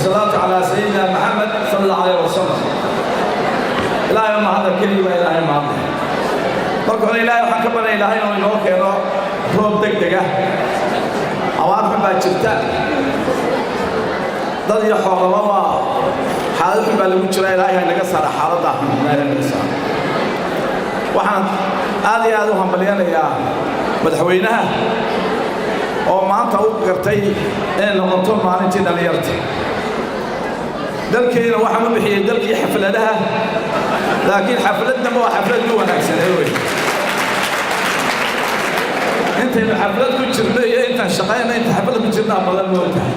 والصلاة على سيدنا محمد صلى الله عليه وسلم. Ilaahay ma hadda keliya, Ilaahay ma hadda. Marka hore Ilaahay waxaan ka baryay Ilaahay inuu inoo keeno roob degdeg ah. Abaar xun baa jirta, dad iyo xoolaba waa xaalad xun baa lagu jiraa. Ilaahay ha inaga saara xaaladda xun, Ilaahay ha inaga saara. Waxaan aad iyo aad u hambalyanayaa madaxweynaha oo maanta u gartay inay noqoto maalintii dhallinyarta. Dalkeena waxaan u bixiyey dalkii xafladaha, laakiin xafladnaba waa xaflad u wanaagsan ee wey. Intaynu xaflad ku jirno iyo intaan shaqayna, inta xaflad ku jirnaa badan moogtahay.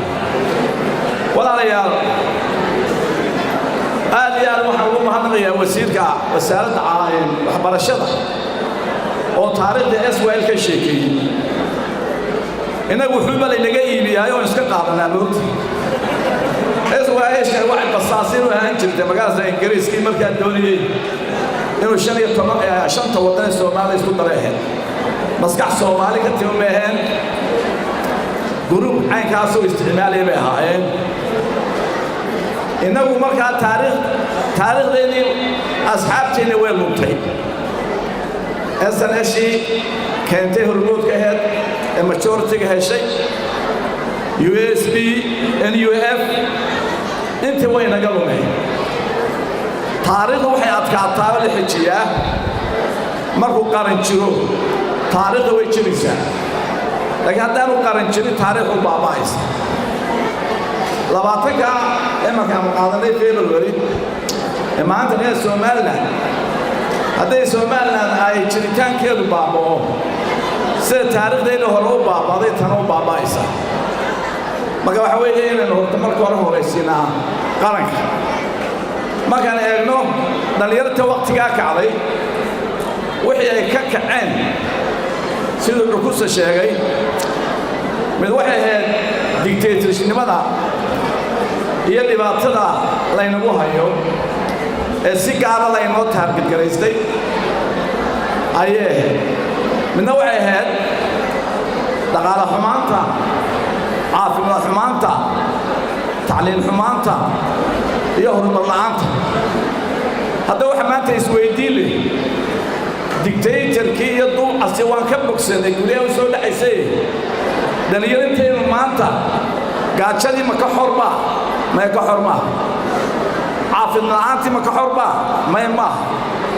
Walaalayaal, aad iyo aad waxaan ugu mahadnaqayaa wasiirka wasaaradda waxbarashada oo taariikhda SYL ka sheekeeyey. Innagu wuxuuba laynaga iibiyaay oon iska qaadanaa moogta. SYL waxay basaasiin u ahaan jirtay magaalada Ingiriiskii markaa doonayey inuu 15 shanta waddan ee Soomaaliya isku daray ahayd. Maskax Soomaali ka timi ma aheen, group caynkaasoo isticmaalaya bay ahaayeen. Innagu markaa taariikhdeennii asxaabteenni way luntay. SNL-shii keentay hormoodka aheyd ee majority-ga heshay, USP, NUF, intii way naga lumeen. Taariikhdu waxay adkaataa la xejiyaa markuu qaran jiro. Taariikhda way jiraysaa, laakiin haddaanu qaran jirin, taariikhdu baaba'aysa. 20-ka imarkaanu qaadanay February ee maanta reer Somaliland, hadday Somaliland ay jiritaankeedu baaba'o sida taariikhdeenni hore u baaba'day, tana u baaba'aysa. Marka waxa weeye inaynu horta marka hore horaysiinaa qaranka. Markaan eegno dhallinyarta wakhtigaa kacday, wixii ay ka kaceen, siduu Dhukusa sheegay, mid waxay ahayd dictatorship-nimada iyo dhibaatada laynagu hayo ee si gaara laynoo target garaystay ayay ahayd. Midna waxay ahayd dhaqaale xumaanta, caafimaad xumaanta, tacliin xumaanta iyo horumar la'aanta. Hadda waxa maanta isweyddiin leh, dictator-kii iyo duucasi waan ka bogsanay, guryaha u soo dhacaysay. Dhallinyarintaynu maanta gaajadii ma ka xorbaa? Maya, ka xor maaha. Caafimaad la'aantii ma ka xorbaa? Maya, maaha.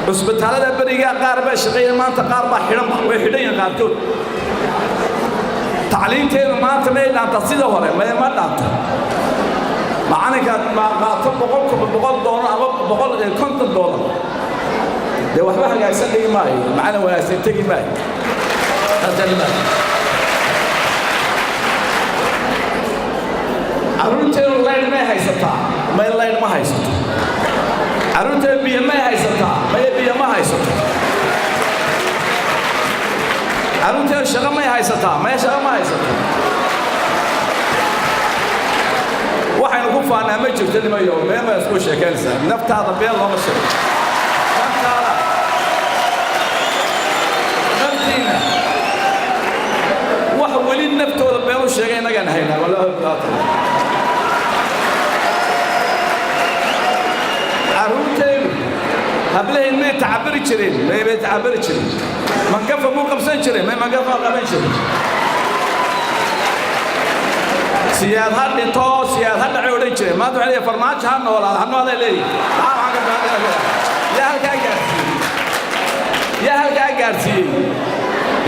Cusbitaallada berigaa qaar baa shaqeeya, maanta qaar baa xidhanba, way xidhan yihiin qaarkood. Tacliinteenu maanta may dhaanta sida hore? Maya, ma dhaanto. Macalinka qaato $100 ama $150, dee waxba hagaagsan dhigi maayo, macalin wanaagsan tegi maayo. Saasani maayo. Carruurteenu laydh may haysataa? May, laydh ma haysato. Carruurteenu biyo may haysataa? Maye, biyo ma haysato. Carruurteenu shaqo may haysataa? Maye, shaqo ma haysato. Waxaynu ku faannaa ma jirto. Nimayo, been baa isku sheekaynaysaa. Naftaada been looma sheego. Naftaada, naftiina wax weli naftooda been u sheegay innagaan haynaa, wallahi bilaata. Carruurtaydu, hablahayn may tacabiri jireen? May, may tacabiri jireen. Mangafa muu qabsan jiray? May, mangafa qaban jirin. Siyaad ha dhinto, Siyaad ha dhacay odhan jireen. Maanta waxay leeyihin Farmaajo ha noolaada, ha noolay leeyihin. Maxaa waxaan ka baahanaya? Yaa halkaa gaarsiiyey? Yaa halkaa gaarsiiyey?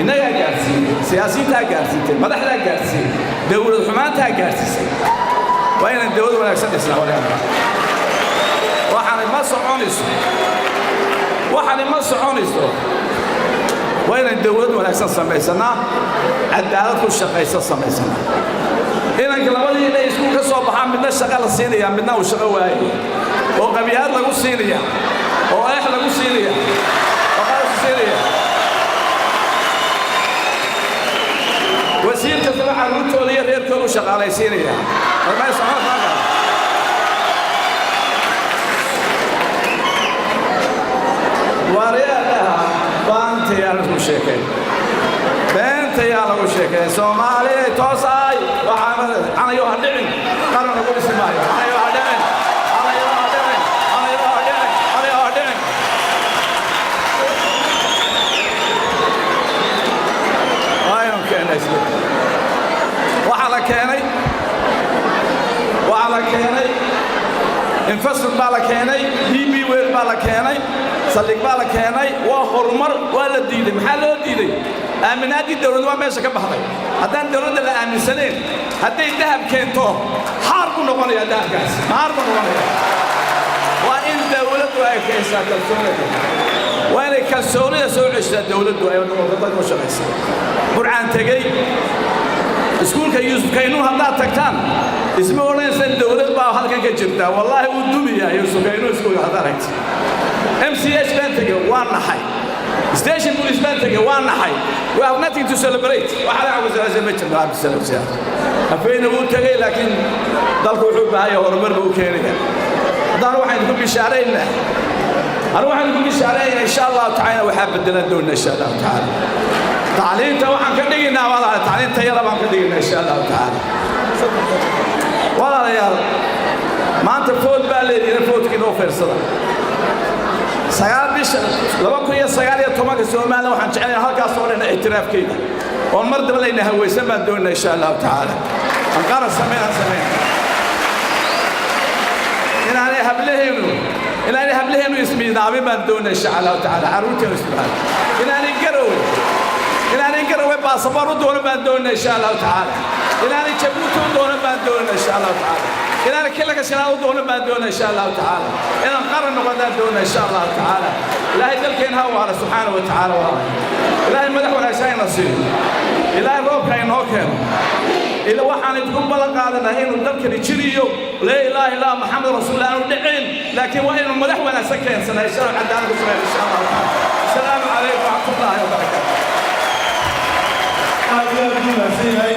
Innagaa gaarsiiyey, siyaasiyiintaa gaarsiintay, madaxdaa gaarsiiyey, dowlad xumaantaa gaarsiisay. Waa inaan dowlad wanaagsan dhisnaa, walaal. Waxaani ma soconayso, waxaani ma soconayso. Waa inaan dowlad wanaagsan samaysanaa, cadaalad ku shaqaysa samaysanaa. Inanka labadii inay iskuul ka soo baxaan, midna shaqa la siinaya, midna uu shaqo waayay, oo qabiyaad lagu siinaya, oo eex lagu siinaya, oo qaas siinaya. Wasiir kastaba carruurtooda iyo reerkooda u shaqaalaysiinaya. Warmay socon maaga? Waaryaadaha, baantayaa lagu sheekay, beentayaa lagu sheekay. Soomaaliya toosaay, waxaa canayo ha dhicin, qaran lagu dhisi maayo. Canayo. La keenay investment baa la keenay, DP World baa la keenay, saldhig baa la keenay. Waa horumar. Waa la diiday. Maxaa loo diiday? Aaminaaddii dowladdu waa meesha ka baxday. Haddaan dowladda la aaminsanayn, hadday dahab keento, xaar buu noqonayaa dahabkaas, xaar buu noqonayaa. Waa in dowladdu ay keensaa kalsoonida, waa inay kalsoonida soo ceshaa dowladdu, ay noqoto dadka u shaqaysa. Burcaan tegey, iskuulka Yuusuf Kaynuun haddaad tagtaan, isma odhanaysan dowlad baa halkan ka jirta. Wallaahi wuu dumiyaa Yuusuf Kaynuun iskuulka haddaad aragti. MCH baan tegey, waa naxay. Station police baan tegey, waa naxay. We have nothing to celebrate. Waxa la cawsanaysay ma jirto. Cabdisalaam Afweyne wuu tegey, laakiin dalku wuxuu u baahan yahay horumar buu keenaya. Haddana waxaynu ku bishaaraynaa, anigu waxaynu ku bishaaraynaa, insha Allahu tacaala, waxaa bedelan doona insha Allahu tacaala. Tacliinta waxaan ka dhiginaa, walaal, tacliinta yara baan ka dhiginaa insha Allahu tacaala. Walaalayaal, maanta food baa leediina, foodkii noo fiirsada. 9 bisha 2019-ka Soomaaliya waxaan jeclahay halkaas oo dhan ictiraafkeyda oon mar daba layna hawaysan baan doonaa insha Allahu tacaala. Aan qaran samayn, aan samayn inaanay hablaheennu ismiidaamin baan doonaa insha Allahu tacaala. Carruurteenu ismiidaamin, inaanay Garowe baasaboor u doonan baan doonaa insha Allahu tacaala. Inaanay Jabuuti u doonan baan doonaa insha Allahu tacaala. Inaanay Kililka Shanaad u doonan baan doonaa insha Allahu tacaala. Inaan qaran noqonaan doonaa insha Allahu tacaala. Ilaahay dalkeen ha waara subxaana wa tacaala. Waa Ilaahay madax wanaagsan ina siiyo. Ilaahay roobka inoo keeno. Ila waxaan idinku ballan qaadanaa inuu dalkani jiriyo, laa ilaaha illaa Maxamed rasuul aanu dhicin, laakiin waa inuu madax wanaagsan keensanaa insha Allah, cadaalad ku sameeya insha Allahu tacaala. Asalaamu calaykum waraxmatullaahi wabarakaatu. Aad iyo aad u mahadsan yahay.